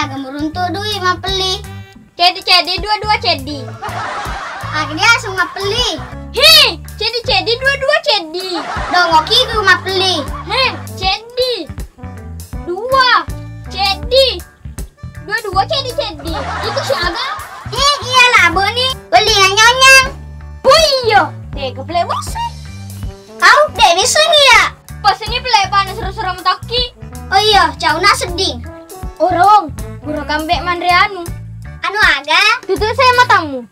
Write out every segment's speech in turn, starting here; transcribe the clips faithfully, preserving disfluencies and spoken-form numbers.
Aga muruntu dui mappelli. Ceddi-ceddi dua-dua ceddi. Aga dia langsung mappelli. He, ceddi-ceddi dua-dua ceddi. Dongoki ku mappelli. He, ceddi. Dua, ceddi. Dua-dua ceddi-ceddi. Itu siaga? He, iya labo ni. Beli nyanyang. Oh iya, tega pele bosi. Kau dek bisa iya. Pasengngi pele bana seru-seru matokki. Oh iya, cauna sedding. Orong, guru kambe manre anu. Anu aga? Tutup saya matamu.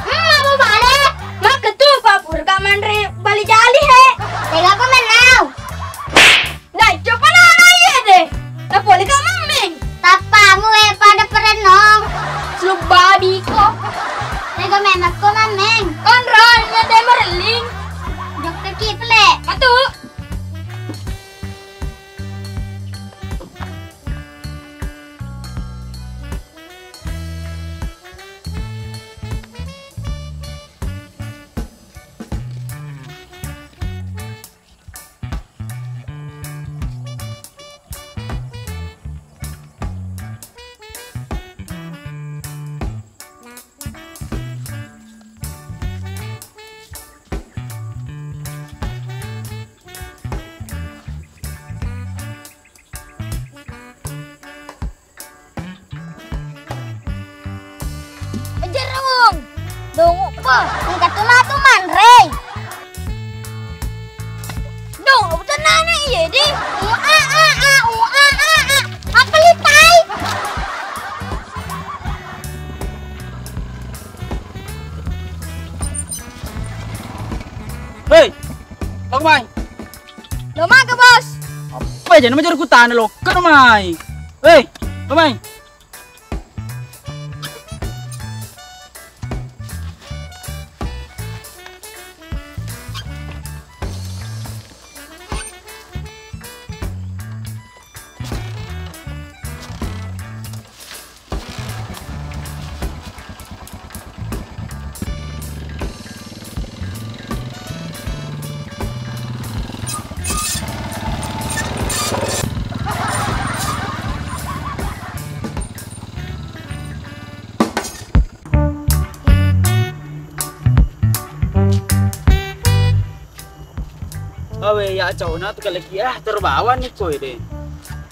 Hmm, apa bale? Makketu, Pak, pura ka manre bali jali, he. Tega ko menau. Nah, coba nana iya deh. Nah, boleh ka mameng. Tappamu, eh, pada perenong. Selub babi ko. Tega memang ko mameng. Konron, nyantai mereling. Dokter ki pele. Matu. Jerung. Dongokpa. Engka tu matu manre. Dongok tenana iya di. Ua, a, a, a, ua, a, a, a. Apa litai? Hei, lo mai. Lo maga, Bos? Apa aja nama jaru kutana lo, kan lo mai. Hei, lo mai. Awe, ya cauna tu kaleki, ah, terbawa ni koe de.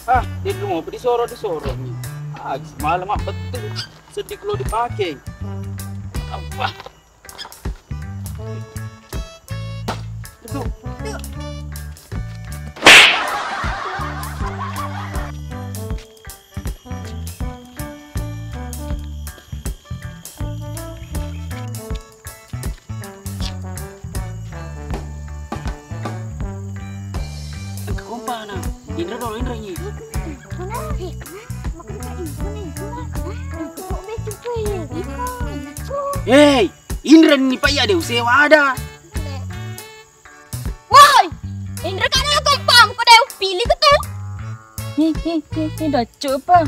Ah, de lu ngopi disoro, disoro ni. Ah, semalam apa betul sedih lo dipake. Apa? Itu. Engka kompana. Indra dolo, Indra nyi. Hei, Indra ni pa iya de usewa ada. Woi! Indra kana kompang ko de upili ketu. Hi, hi, hi, hi, dacco pa.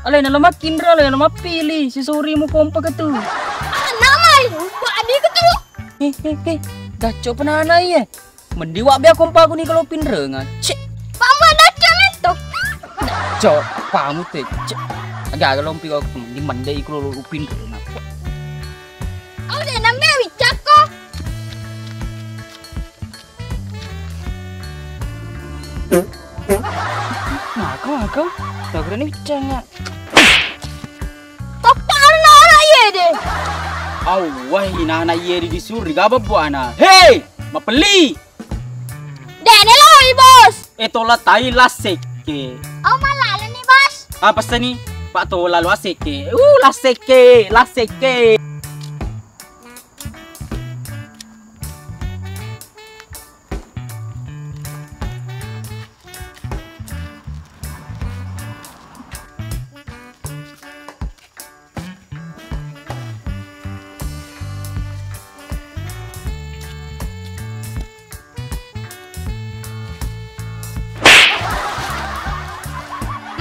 Alena lo makkindra, alena lo mappili, sisuri mu kompa ketu. Anak mai, ubani ketu. Hi, hi, hi, dacco penana iye. Mending wa bea kompa ku ni kalau pinrengan. Cek. Pamu dacco metto. Cok, pamu te. Cek. Aga lompi ko mending mendei ku lo upinrengan. Au de nambe wicakko. Maka, maka. Takurani biccanga. Toppanna anak iye de. Awwah, inana iye de disuri, gabebbu ana. Hei, mapelli. Dene loi, Bos. E tola tai lasekke. Oh, malaleni, Bos. Apa seni? Pak tola lo asekke. Uh, lasekke, lasekke.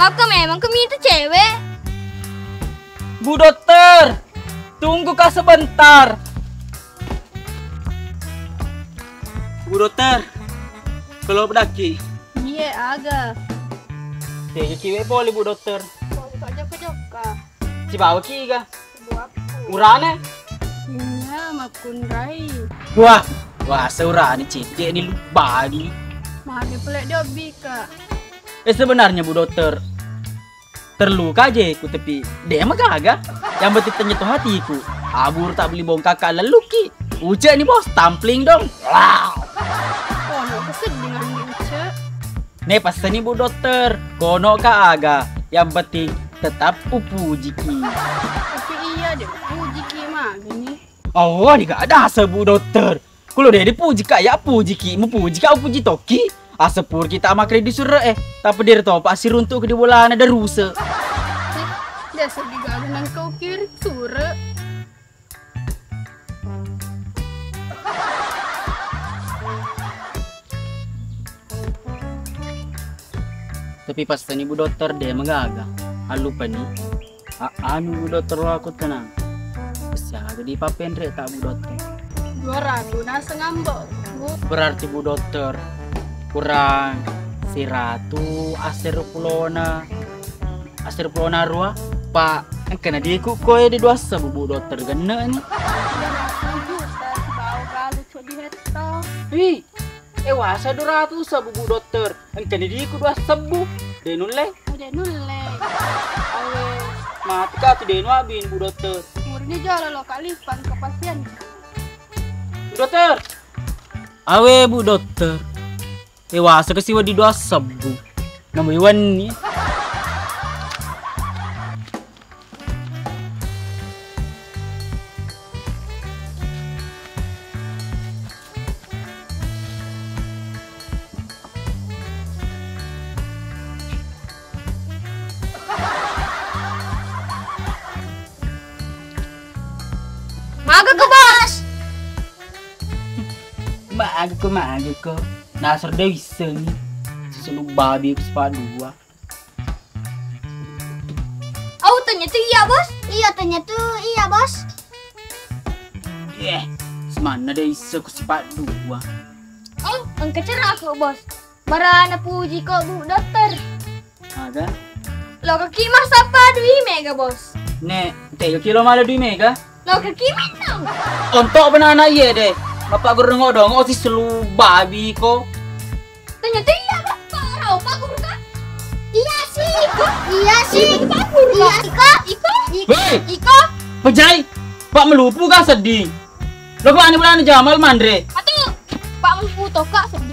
Maka memang kau minta cewek? Bu Dokter, tunggu ka sebentar. Bu Dokter, kalau bedaki. Iye, aga. Tega kiwe pole, Bu Dokter. Pole ka jokka-jokka. Sibawa ki ga? Sibawa aku. Urane? Iya, makkunrai. Wah, wasa urane cedde ni lu bagi. Mage pole diobbi ka. Eh, sebenarnya Bu Dokter, terluka aja ku, tapi de magaga. Yang penting tenyetu hatiku. Abur tak beli bongkaka leluki. Ucek ni bos, tampling dong. Wow. Oh, no, kesedih ngambil ucek. Ne passani Bu Dokter, kono ka aga, yang penting tetap upujiki. Tapi iya de upujiki magani. Oh, ni gak ada asa Bu Dokter. Kulo de dipuji ka, ya pujiki, mu puji ka, upuji toki. Asa pur kita makre di sure eh, tapi der to pasti runtuk di bolana daruse. Biasa digaga nang kau kiri sure. Tapi pastani Bu Dokter de magaga. Allupani. A- anu Bu Dokter lo aku tenang. Siaga di papenre tak Bu Dokter. Dua ratus nasa ngambek. Berarti Bu Dokter kurang siratu aser pulona. Aser pulona rua, Pak, engkana diku koe di dua sebbu Bu Dokter genne ni. Dua ratus juta, bau galu cok di hetta. Ih, eh wasa dua ratus sebbu Bu Dokter, engkana diku dua sebbu. De nulle. Oh, de nulle. Awe, mati ka tu de nuabin Bu Dokter. Murni jolo lo kalifan ke pasien. Bu Dokter. Awe Bu Dokter. Ewasa kasi wedding dua sebbu. Nambai wenni. Maga ko, Bos? Maga ko, maga ko. Nasr de wissengi. Sisulu babi ku sipaddua. Au tanya tu iya, Bos. Iya tanya tu iya, Bos. Eh, semanna de isse ku sipaddua. Oh, engka ceraku, Bos. Bara napuji ko Bu Dokter. Aga? Lokaki massappa dui mega, Bos. Ne, tega kilo mala dui mega? Lokaki mennang. Ontok benana iye de. Bapak guru ngodong osi selu babi ko. Tanya tu iya, Bapak. Rau Pak guru ka? Iya sih. Iko? Iya sih. Iko Pak guru ka? Iya, iko. Iko? Iko? Hei! Iko? Pejai. Pak melupu ka sedih. Lo kemana bulan Jamal mandre? Atu, Pak melupu toka sedih.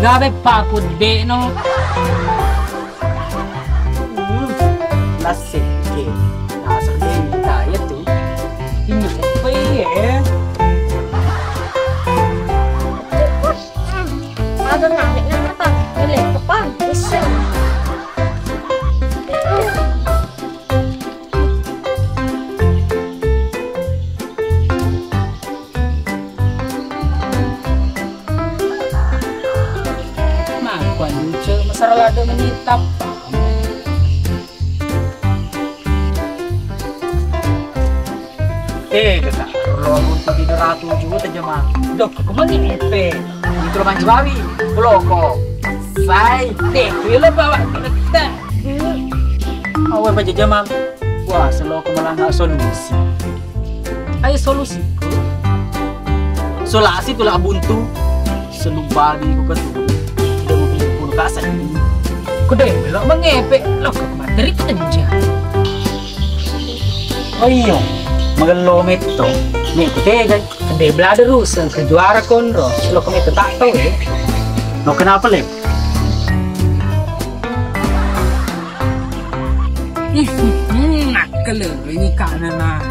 Gabe paku de no. Hmm, lasse ke. Naseng de minta ya tu. Ini apa ya? Ada narik nama tak? Ini kepang. Bisa. Makkuan lucu, masara ladde menitap. Eh, kata, lo untuk tiga ratus juta jema. Dok, aku mau nih, P. Itu lo manci bawi, loko. Sai, teh, kuwi lo bawa kita. Awe baja jama. Wah, seloko malah nggak solusi. Ayo solusiku. Solasi tu lah buntu. Selubali ku ketu. Pasang. Kude, lo mengepe, lo ke materi tenja. Oh iyo, magello metto, me kutegai. Kende belada ruseng ke juara konro, lo ke metto tak tahu ya. Lo kenapa, Le? Nakkelereng kanana.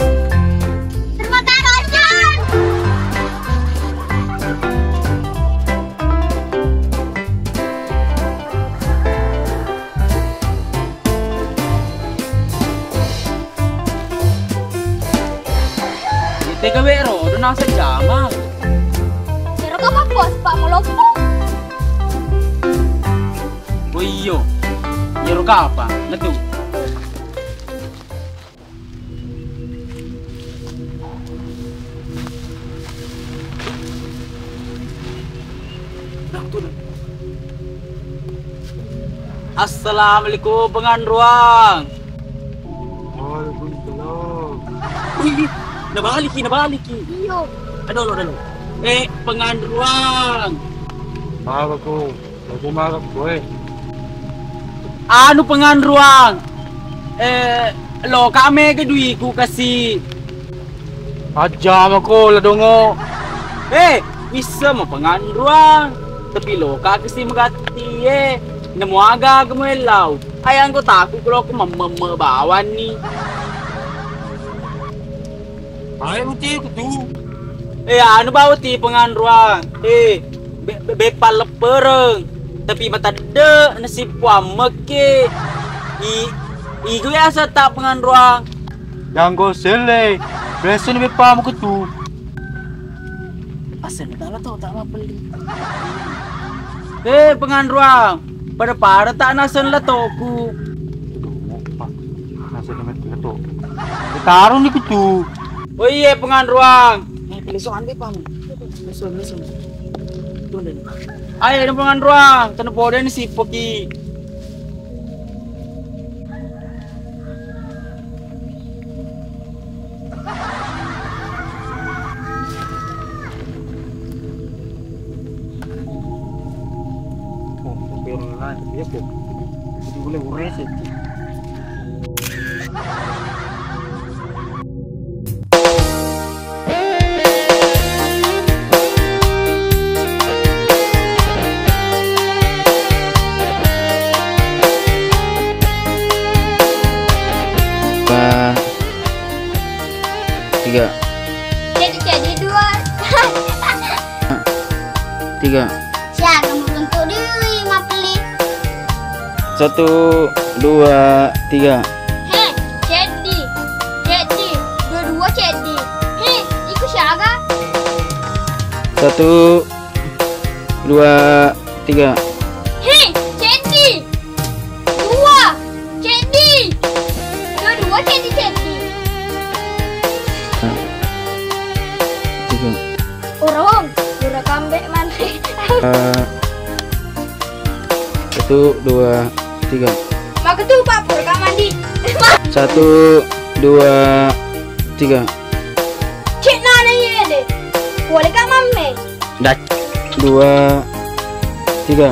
Terima kasih, Jon. Tega wero, udah nasa jama. Ero kapang bos, Pak Molopo. Oh iyo, ero kapang, netu. Assalamualaikum, penganruang. Waalaikumsalam. Wih, nabaliki, nabaliki. Iyo. Aduh, aduh, aduh. Eh, penganruang. Apa ko? Aku marah, boy. Anu penganruang. Eh, lo kame ke duiku kasi. Aja mako la dongo. Eh, bisa mo penganruang. Tapi lo ka kasi megati eh. Nemu aga kamu elau. Ayang ko taku kalau aku memme bawani. Ayo, Uti, kutu. Eh, anu bau ti penganruang. Eh, be-, be-, beppa leppereng. Tapi matadde nasippu ammekke. I, igu biasa tak penganruang. Janggo sele. Biasa ni beppa mu kutu. Asal tala tau tak mapelli. Eh, penganruang. Pada-pada tak naseng latoku. Aduh, apa? Naseng latoku. Tarung ni kutu. Oh iye, penganruang. Eh, pelesoan be pamu. Pelesoan, pelesoan. Tunda ni. Ayo, ada penganruang. Tena podo ni sipoki. Oh, tapi orang lain, tapi aku. Jadi boleh urus itu. Dua, tiga. Jadi, jadi dua. Tiga. Siaga muruntu diri mapelli. Satu, dua, tiga. He, ceddi. Ceddi. Dua-dua ceddi. He, iku siaga? Satu, dua, tiga. He, ceddi. Dua, ceddi. Dua-dua ceddi-ceddi. Tiga. Urung, ura kambe mandi. Eh, satu, dua, tiga. Maka tuh, Pak, pura kamandi. Satu, dua, tiga. Cek nana iya deh. Boleh kak mamme? Dah. Dua, tiga.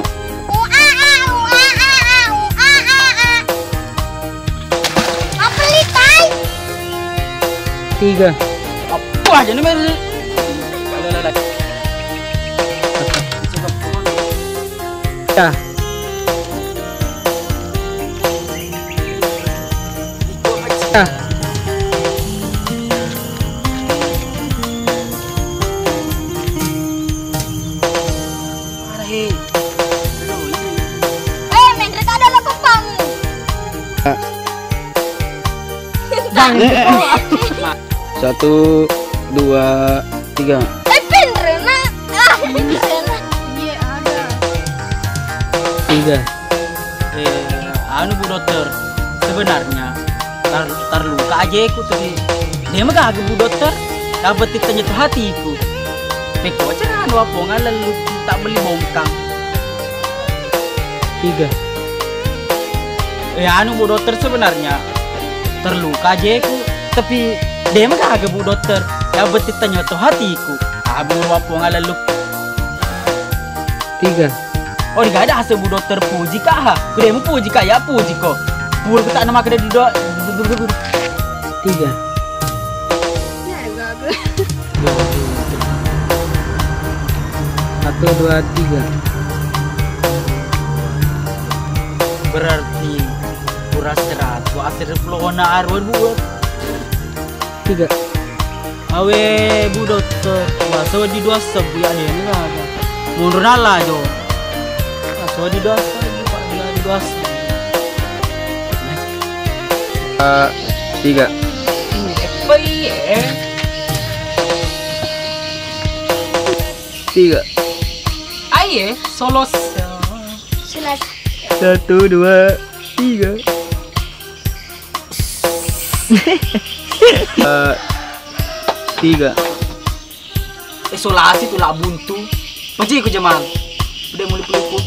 Mapelli tai. Tiga. Apa aja nih, Mer? Ayo, ayo, ayo. Ya. Ya. Eh, menre kada lo kepang. Satu, dua, tiga. Eh, pinrena. Ah, pinrena. Iya, ada. Tiga. Eh, anu, Bu Dokter, sebenarnya tar-, terluka aja aku tadi. Dia mah kagak, Bu Dokter. Yang penting tanya tuh hatiku. Peko aja anu apa nggak lalu tak beli bongkang. Tiga. Eh, anu, Bu Dokter, sebenarnya terluka aja aku, tapi dia mah kagak, Bu Dokter. Yang penting tanya tuh hatiku. Abu apa ngaleluk. Tiga. Oh, gak ada hasil Bu Dokter puji kak ha. Kuda mu puji kak ya puji ko. Pur kita nama kada di doa. Tiga. Satu, dua, tiga. Berarti kurang seratus. Hasil pulo ona arwah dua. Tiga. Awe Bu Dokter, masa di dua sebbu ya dena. Mundur nala jo. Masa di dua sebbu Pak, di dua sebbu. Eh, tiga. Pai eh. Tiga. Aye, solos. Satu, dua, tiga. Eh, tiga. Isolasi tu lah buntu. Maji ku Jamal. Udah mulai peliput.